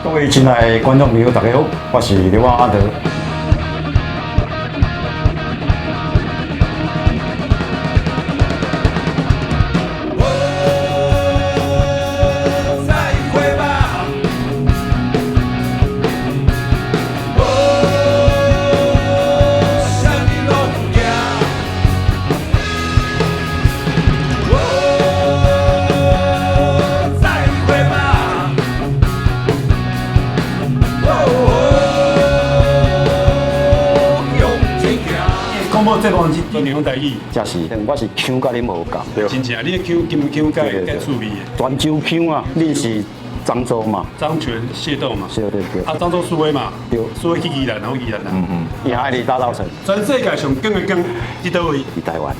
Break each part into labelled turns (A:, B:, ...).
A: 各位親愛的觀眾朋友，大家好，我是劉阿德。
B: 再會吧。哦，啥物攏毋驚。哦，再會吧。哦，向前行。
C: 廣播節目是講台語，
A: 這是我是腔佮恁無仝，
C: 真正你的腔金腔較較趣味的。
A: 泉州腔啊，恁是漳州嘛？
C: 漳泉械鬥嘛，
A: 對對對。
C: 啊，漳州蘇威嘛，
A: 對，
C: 蘇威去宜蘭，然後宜蘭啦。
A: 贏愛佇大稻埕。
C: 全世界上強的強佇佗位？
A: 佇台灣。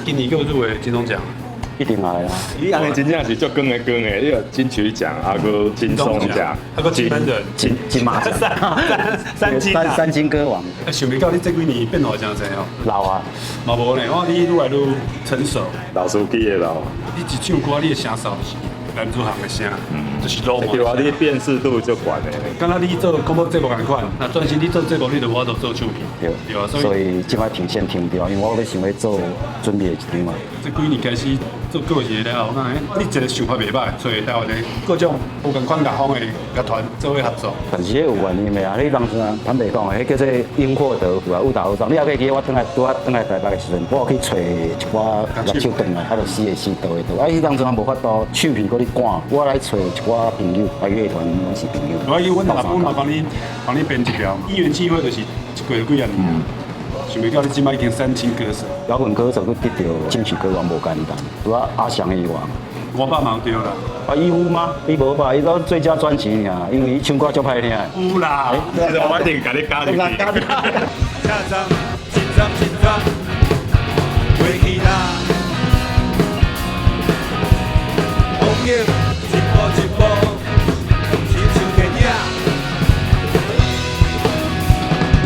C: 今年閣有入圍金鐘獎。
A: 一定愛啊！
D: 你按呢真正是足光的光的，你有金曲獎，啊，閣金鐘獎，
C: 啊，閣金門人，
A: 金金馬獎，
C: 三金
A: 三金歌王。
C: 啊，想袂到你這幾年變化真濟哦。
A: 老啊，
C: 嘛無呢，我你愈來愈成熟。
D: 老司機的老。
C: 你一唱歌，你的聲數是男子行的聲，就是路嘛。
D: 對啊，你辨識度就懸的。
C: 敢若你做廣播節目仝款，若專心你做節目，你就無法度做唱片。
A: 對，
C: 對啊，
A: 所以這擺停線停掉，因為我咧想欲做準備的一張嘛。
C: 這幾年開始做個人了後，我感覺你一個想法袂歹，找台灣的各種無仝款樂風的樂團做伙合作。
A: 但是彼有原因的啊，你當陣啊，坦白講，彼叫做因禍得福啊，誤打誤撞。你猶閣記得我轉來拄仔轉來台北的時陣，我有去揣一寡樂手轉來，啊，就死的死，倒的倒。啊，彼當陣啊無法度，唱片閣咧趕，我來揣一寡朋友，啊，樂團攏是朋友。
C: 我阮老母嘛幫你編一條，因緣際會就是一過幾仔年。想袂到你這擺已經三金歌手，
A: 搖滾歌手閣得著金曲歌王無簡單，除了阿翔以外。
C: 我爸嘛對啦。
A: 啊，伊有嗎？伊無吧？伊都最佳專輯爾，因為伊唱歌足歹聽。
C: 有啦，
D: 其實我一定共你加入去。
B: 車站一站一站過去啦，風景一步一步，親像電影。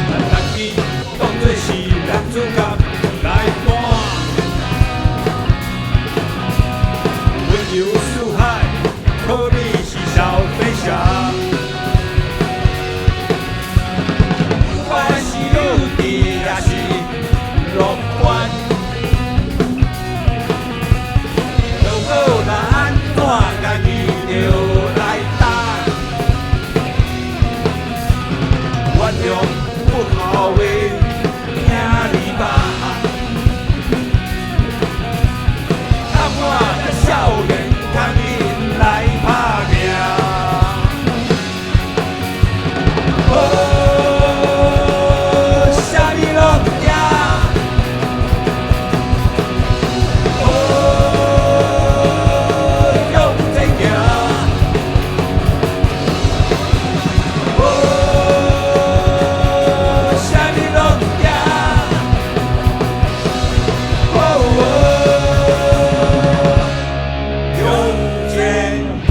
B: 咱家己當作是男主角來扮，溫柔似海，可比是小飛俠。不管是幼稚抑是樂觀，如果若按怎，家己就來擔。原諒不好的兄弟吧，看我這少年，牽𪜶來拍拚。哦，啥物攏毋驚。哦，向前行。哦，啥物攏毋驚。哦，向前行。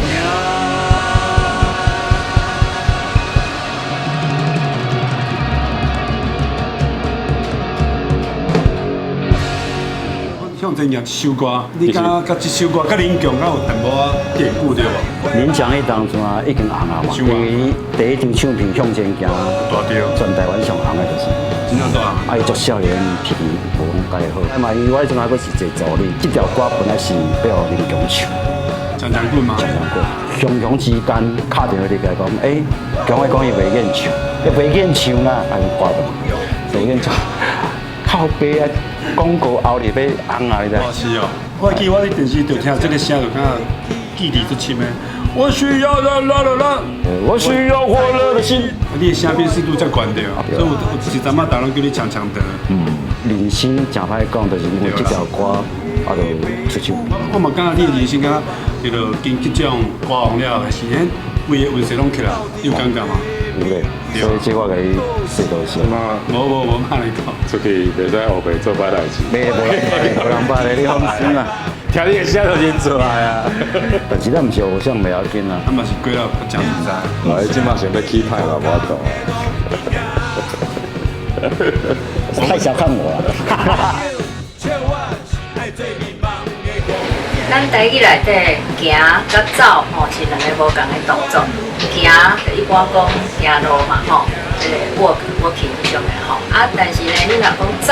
C: 向前行這首歌，你感覺佮這首歌佮林強敢有淡薄仔典故對無？
A: 林強彼當陣啊已經紅啊嘛，因為伊第一張唱片向前行，
C: 大對，
A: 全台灣上紅的就是。
C: 真正大。
A: 啊，伊足少年脾氣無講介好，啊嘛，因為我彼陣還閣是坐助理，這條歌本來是欲予林強唱。
C: 強強滾嗎？
A: 強強滾，雄雄之間敲電話入來講，欸，強仔講伊袂願唱，伊袂願唱啦，啊，伊掛斷，袂願唱，靠北啊，廣告後日欲紅啊，你知？
C: 哦，是哦，我記得我佇電視就聽這個聲，就感覺記憶足深的。我需要啦啦啦啦，
A: 我需要火熱的心。
C: 你的聲辨識度遮懸著，所以有一陣仔大家攏叫你強強德。
A: 嗯，人生誠歹講，就是因為這條歌，啊，就出手。
C: 我嘛感覺你的人生敢若得著金曲獎歌王了後，是彼規个運勢攏起來，你有感覺嗎？
A: 有咧，所以這我共你說多謝。
C: 無無無，莫來講。
D: 出去袂使烏白做歹代誌。
A: 袂，無人無人捌的，你放心啦。
D: 聽你的聲就認出來啊！
A: 但是咱毋是偶像，袂要緊啊。
C: 咱嘛是過了較誠實在。
D: 啊，你這馬想欲起歹嘛，無法度。
A: 太小看我了。
B: 千萬是愛做迷茫的空間。
E: 咱台語內底行佮走吼是兩个無仝的動作。行就一般講行路嘛吼，這个 walk walking 彼種的吼。啊，但是呢，你若講走，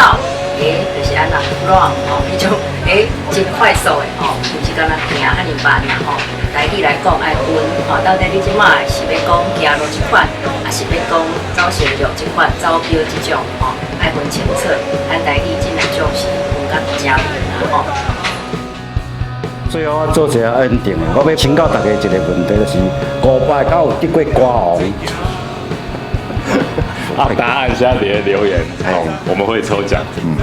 E: 就是按怎 run 吼，彼種真快速的吼，毋是干焦行遐爾慢啦吼。台語來講愛分吼，到底你這擺是欲講行路這款，抑是欲講走神腳這款、走標這種吼，愛分清楚。咱台語這兩種是分甲誠明啦吼。
A: 最後我做一個 ending 的，我欲請教大家一個問題，就是伍佰敢有得過歌王？
D: 啊，答案下底留言，好，我們會抽獎。嗯。